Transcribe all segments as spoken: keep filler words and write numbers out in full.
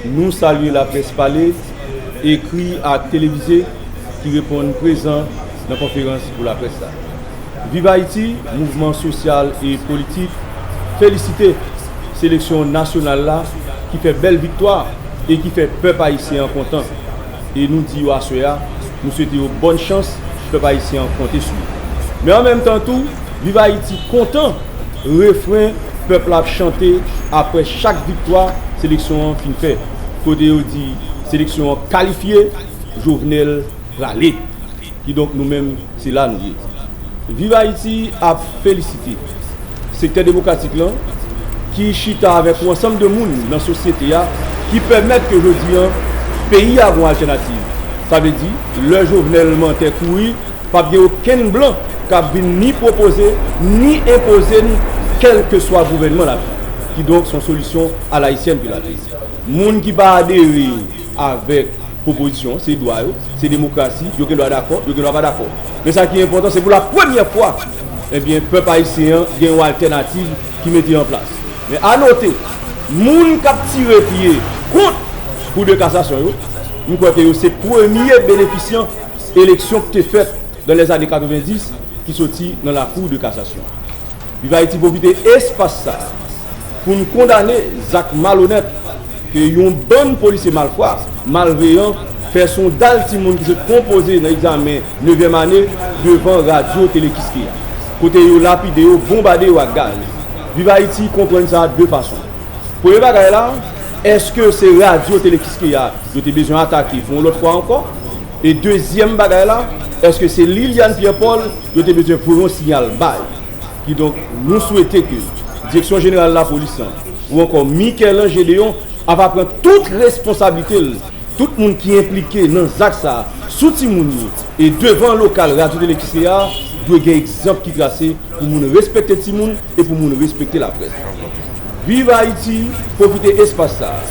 Nou salye laprès pale, ekri ak televize ki reponn prezan nan konferans pou laprès la. Viv Ayiti, mouvman sosyal e politik, felisite seleksyon nasyonal la ki fè bèl viktwa e ki fè pèp ayisyen an kontan. E nou di yo aswè a, nou swete yo bòn chans, pèp ayisyen an konte sou yo. Men an menm tan tou, Viv Ayiti kontan refren pèp la ap chante apre chak viktwa seleksyon an fin fè, kote yo di seleksyon an kalifye, Jovenel prale. Kidonk nou menm, se la nou ye. Viv Ayiti ap felisite sektè demokratik lan ki chita avèk yon ansanm de moun nan sosyete a ki pèmèt ke jodi an peyi a gon altènativ. Sa vle di, lè Jovenel Mantè kouri, p ap gen okenn blan k ap vin ni pwopoze, ni enpoze n kèlkeswa gouvènman l ap vin. Kidonk, se yon solisyon alayisyèn ke l ap vin. Moun ki pa adere avèk pwopozisyon, se dwa yo, se demokrasi, yo gen dwa dakò, yo gen dwa pa dakò. Men sa ki enpòtan, se pou la premyè fwa, ebyen, pèp ayisyen an gen yon altènativ ki mete an plas. Men a note, moun k ap tire pye kont Kou de Kasasyon yo, m kwè ke yo se premye benefisyan eleksyon ki te fèt dans les années quatre-vingt-dix ki soti nan la Cour de Cassation. Viv Ayiti pwofite espas sa a pou n kondane zak malonèt ke yon bann polisye malfwa, malveyan, fè sou dal timoun ki sot konpoze nan egzamen nevyèm ane devan Radyo Tele Kiskeya, kote yo lapide yo, bonbade yo ak gaz. Viv Ayiti konprann sa de fason. Premye bagay la, èske se Radyo Tele Kiskeya yo te bezwen atake pou yon lòt fwa ankò? E dezyèm bagay la, èske se Liliane Pierre Paul yo te bezwen voye yon siyal bay? Kidonk, nou swete ke Direksyon Jeneral Lapolis lan, ou ankò Michel-Ange Deon, ava pran tout responsablite l, tout moun ki enplike nan zak sa a, sou timoun yo, e devan lokal Radyo Tele Kiskeya a, dwe gen egzanp ki trase pou moun respekte timoun e pou moun respekte laprès. Viv Ayiti pwofite espas sa a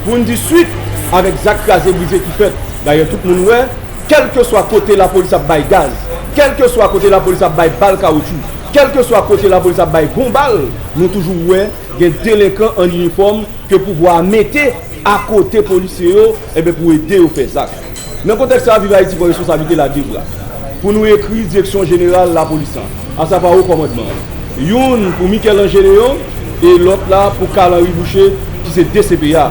pou n di swit avèk zak kraze brize ki fèt. Dayè, tout moun wè, kèlkeswa kote lapolis ap bay gaz, kèlkeswa kote lapolis ap bay bal kawotchou, kèlkeswa kote lapolis ap bay gon bal, nou toujou wè gen delenkan an inifòm ke pouvwa a mete akote polisye yo, enben, pou ede yo fè zak. Nan kontèks sa a, Viv Ayiti pran responsablite l a de bra pou nou ekri Direksyon Jeneral Lapolis lan, asavwa Wo Kòmandman an. Youn pou Michel-Ange Deon e lòt la pou Carl Henry Boucher, ki se D C P A,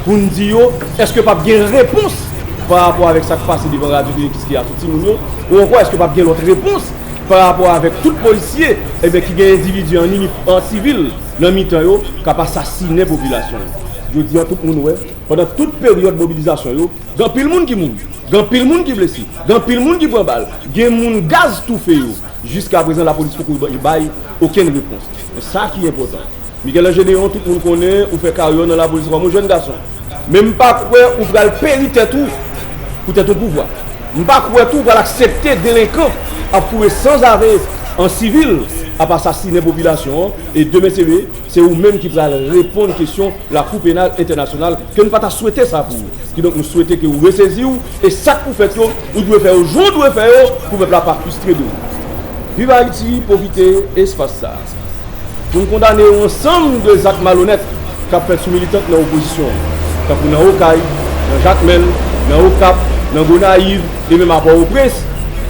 pou n di yo, èske p ap gen repons pa rapò avèk sa k pase devan Radyo Tele Kiskeya sou timoun yo? Ou ankò, èske p ap gen lòt repons pa rapò avèk tout polisye, enben, ki gen endividi an inif-, an sivil nan mitan yo, k ap asasinen popilasyon an? Jodi a, tout moun wè, pandan tout peryòd mobilizasyon yo, gen anpil moun ki mouri, gen anpil moun ki blese, gen anpil moun ki pran bal, gen moun gaz toufe yo. Jiskaprezan, lapolis poko bay okenn repons. Men sa ki enpòtan, Michel-Ange Deon, tout moun konnen ou fè karyè w nan lapolis kòm yon jèn gason. Men m pa kwè ou pral peri tèt ou poutèt yon pouvwa. M pa kwè tou ou pral aksepte delenkan ap foure sanzave an sivil, ap asasinen popilasyon an, e demen se, se ou menm ki pral reponn kesyon Lakou Penal Entènasyonal ke n pa ta swete sa pou ou. Kidonk, nou swete ke ou resezi w, e sa k pou fèt yo, ou dwe fè yo jan w dwe fè yo pou pèp la pa fristre de ou. Viv Ayiti pwofite espas sa a pou n kondane yon ansanm de zak malonèt k ap fèt sou militant nan opozisyon an, tankou nan Okay, nan Jakmèl, nan Okap, nan Gonayiv, e menm a Pòtoprens,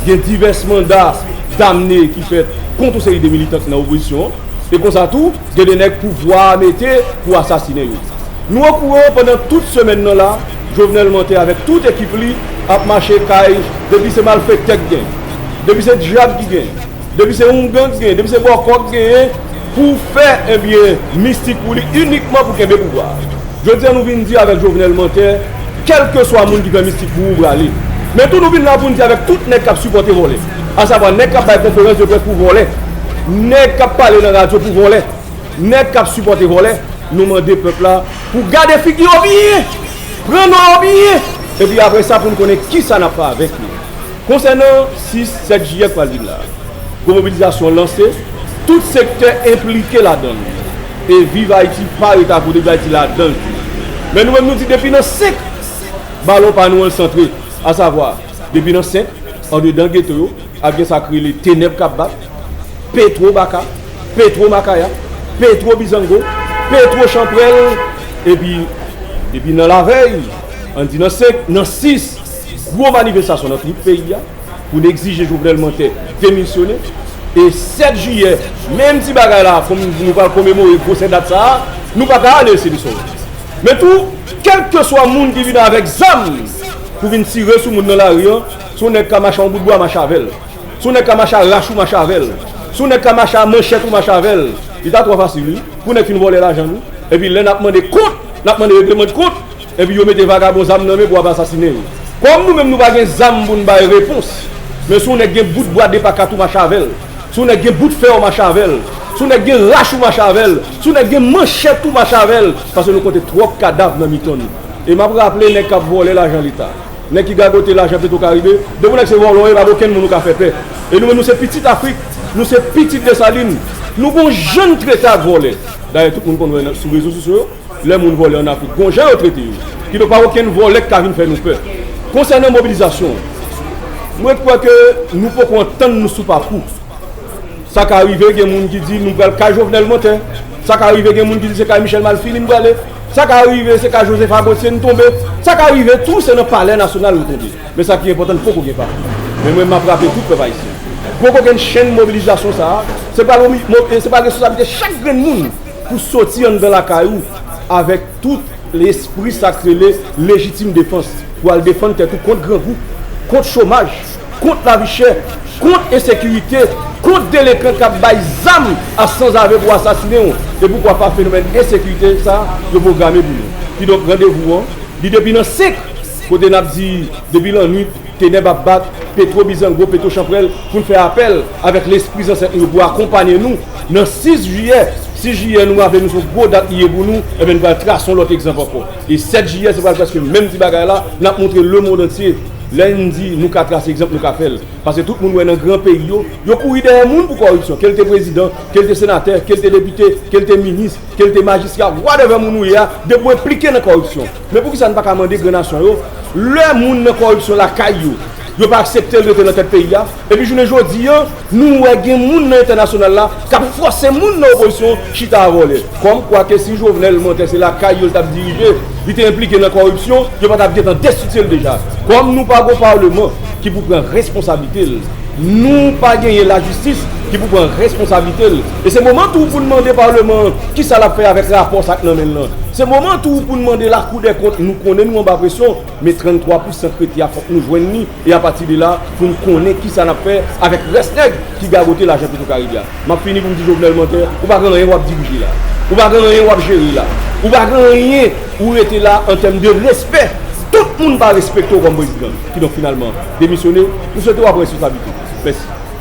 gen divès manda damne ki fèt kont yon seri de militant nan opozisyon an, e konsa tou, gen de nèg pouvwa a mete pou asasinen yo. Nou okouran, pandan tout semèn nan la, Jovenel Mantè avèk tout ekip li ap mache kay, depi se malfektè k gen, depi se dyab ki gen, depi se oungan k gen, depi se bòkò k genyen, pou fè, ebyen, mistik pou li, inikman pou kenbe pouvwa a. Jodi a, nou vin di avèk Jovenel Mantè, kèlkeswa moun ki fè mistik pou ou, prale. Men tou, nou vin la pou n di avèk tout nèg k ap sipòte vòlè, asavwa nèg k ap bay konferans de près pou vòlè, nèg k ap pale nan radyo pou vòlè, nèg k ap sipòte vòlè, nou mande pèp la pou gade figi yo byen, pran non yo byen, epi apre sa pou n konnen kisa n ap fè avèk yo. Konsènan sis, sèt jiyè k pral vin la, gwo mobilizasyon lanse, tout sektè enplike ladan l. E Viv Ayiti pa rete akote, Viv Ayiti ladan l tou. Men nou menm nou di depi nan senk, balon pa nou an l santre, asavwa depi nan senk, andedan geto yo, ap gen sa k rele tenèb k ap bat, Petwo Baka, Petwo Makaya, Petwo Bizango, Petwo Chanprèl, epi Epi nan lavèy, ann di nan senk, nan sis gwo manifestasyon nan tout peyi a, pou n egzije Jovenel Montè demisyone. E sèt jiyè, menm ti bagay la, kòm nou pral komemore gwosè dat sa a, nou pa ka ale, se li sòl. Men tou, kèlkeswa moun ki vin avèk zam pou vin tire sou moun nan lari an, si yon nèg ka mache a yon bout bwa, mache avè l. Si yon nèg ka mache a rach ou, mache avè l. Si yon nèg ka mache a manchèt ou, mache avè l. Li ta twò fasil, wi, pou nèg fin vòlè lajan nou. Epi lè n ap mande kont, n ap mande regleman de kont, epi yo mete vagabon zam nan men pou ap asasinen yo. Kòm nou menm nou pa gen zam pou n bay repons, men si yon nèg gen bout bwa de pa kat ou, mache avè l. Si yon nèg gen bout fè ou, mache avè l. Si yon nèg gen rach ou, mache avè l. Si yon nèg gen manchèt ou, mache avè l. Paske nou konte twòp kadav nan mitan nou. E m ap raple nèg k ap vòlè lajan Leta, nèg ki gagote lajan Petro Caribe, depi w nèg se vòlò, e pa gen okenn moun ou ka fè pè. E nou menm nou se pitit Afrik, nou se pitit Desalin. Nou gon jan n trete ak vòlè. Dayè tout moun konn wè nan, sou rezo sosyo yo, lè moun vòlè ann Afrik, gon jan yo trete yo. Kidonk pa okenn vòlè k ka vin fè nou pè. Konsènan mobilizasyon an, mwen kwè ke nou poko antann nou sou pakou. Sa ka rive gen moun ki di nou pral kay Jovenel Montè. Sa ka rive gen moun ki di se kay Michel Malfini n prale. Sa ka rive se kay Josepha Gauthier n tonbe. Sa ka rive tou se nan Palè Nasyonal nou tonbe. Men sa ki enpòtan, n poko gen pa. Men mwen m ap raple tout pèp ayisyen, poko gen chenn mobilizasyon sa a, se pral, se pral responsablite chak grenn moun pou soti anndan lakay ou avèk tout lespri sa k rele lejitim defans, pou al defann tèt ou kont grangou, kont chomaj, kont lavi chè, kont ensekirite, kont delenkan k ap bay zam a sanzave pou asasinen w, e poukwa pa fenomèn ensekirite sa yo pwograme pou nou. Kidonk randevou an, li depi nan senk, kote n ap di depi lannwit, tenèb ap bat, Petwo Bizango, Petwo Chanprèl, pou n fè apèl avèk lespri zansèt nou yo pou akonpaye nou nan sis jiyè. Sis jiyè nou raple nou se yon gwo dat li ye pou nou, ebyen n pral trase yon lòt egzanp ankò. E sèt jiyè se pral prèske menm ti bagay la, n ap montre lemonn antye. Lè n di nou ka trase egzanp, nou ka fè l. Paske tout moun wè nan gran peyi yo, yo kouri dèyè moun pou kòripsyon, ke l te prezidan, ke l te senatè, ke l te depite, ke l te minis, ke l te majistra, whatever moun ou ye a, depi w enplike nan kòripsyon. Men poukisa n pa ka mande gran nasyon yo, lè moun nan kòripsyon lakay yo, yo pa aksepte l rete nan tèt peyi a, epi jounen jodi a, nou wè gen moun nan entènasyonal la k ap fòse moun nan opozisyon chita a vòlè. Kòmkwa ke si Jovenel Montè se lakay yo l t ap dirije, li te enplike nan kòripsyon, yo pa t ap gentan destitye l deja. Kòm nou pa gon palman ki pou pran responsablite l, nou pa genyen lajistis ki pou pran responsablite l. E se moman tou pou n mande palman an kisa l ap fè avèk rapò sa k nan men l lan. Se moman tou pou n mande Lakou dè Kont, nou konnen nou anba presyon, men tranntwa pousan k rete a fòk nou jwenn li, e apati de la pou n konnen kisa n ap fè avèk rès nèg ki gagote lajan Petro Caribe a. M ap fini pou m di Jovenel Montè, ou pa gen anyen w ap dirije la. Ou pa gen anyen w ap jere la. Ou pa gen anyen, ou rete la an tèm de respè. Tout moun pa respekte w kòm prezidan. Kidonk finalman, demisyone, nou swete w ap pran responsablite. Mèsi.